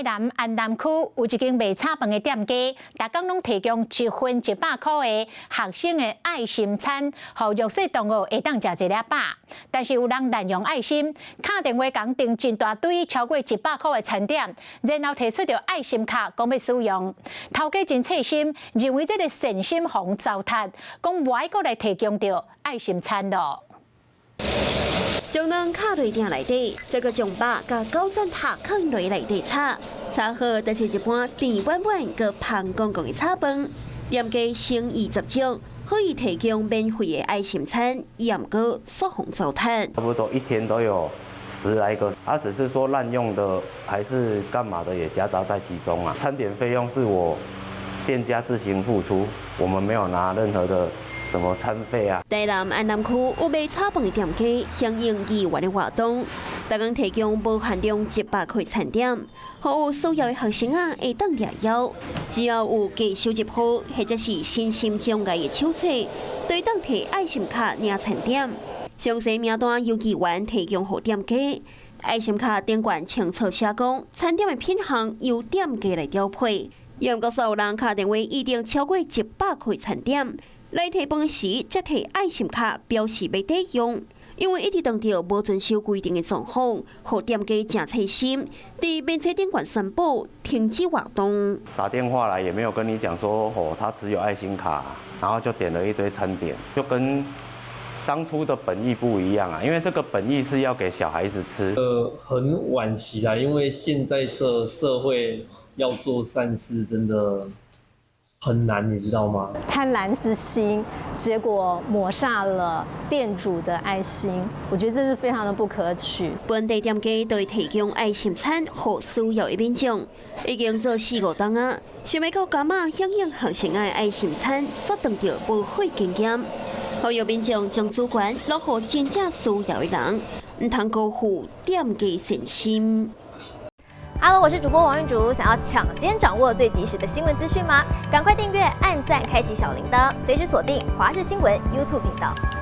南安南區有一間賣炒飯的店家，逐工攏提供一份100塊的學生的愛心餐，予弱勢同學會當食一粒飽。但是有人濫用愛心，敲電話共訂真大堆超過一百塊的餐點，然後提出著愛心卡講欲使用。頭家真細心，認為這个善心予人糟蹋，講無愛閣來提供著愛心餐囉。將卵敲佇鼎內底，再閣將肉佮九層塔囥落內底炒，炒好就是一盤甜滿滿、閣芳光光的炒飯。店家誠意十足，好意提供免費的愛心餐，也毋過煞予糟蹋。差不多一天都有十來個，啊，只是說濫用的還是幹嘛的也夾雜在其中啊。餐點費用是我店家自行付出，我們沒有拿任何的什麼餐費啊？台南安南區有賣炒飯的店家響應議員的活動，逐工提供無限量100塊餐點，予有需要的學生仔會當掠枵。只要有低收入戶或者是身心障礙的手冊，都會當提愛心卡領餐點。詳細名單由議員提供予店家，愛心卡頂懸清楚寫講，餐點的品項由店家來調配。毋過所有人敲電話預訂超過一百塊餐點，來提飯時，才提愛心卡表示欲抵用，因為一直當著無遵守規定的狀況，予店家誠細心，佇面冊頂懸宣布停止活動。打電話來也沒有跟你講說，哦，他持有愛心卡，然後就點了一堆餐點，就跟當初的本意不一樣啊，因為這個本意是要給小孩子吃。很惋惜啊，因為現在社會要做善事，真的很難，你知道嗎？貪婪之心，結果抹煞了店主的愛心，我覺得這是非常的不可取。本地店家對提供愛心餐予需要的民眾，已經做四五冬啊，想欲到加碼響應學生的愛心餐，煞當著無好經驗，呼籲民眾將資源落予真正需要的人，毋通辜負店家善心。 Hello，我是主播王玉竹，想要搶先掌握最及時的新聞資訊嗎？趕快訂閱、按讚、開啟小鈴鐺，隨時鎖定華視新聞 YouTube 頻道。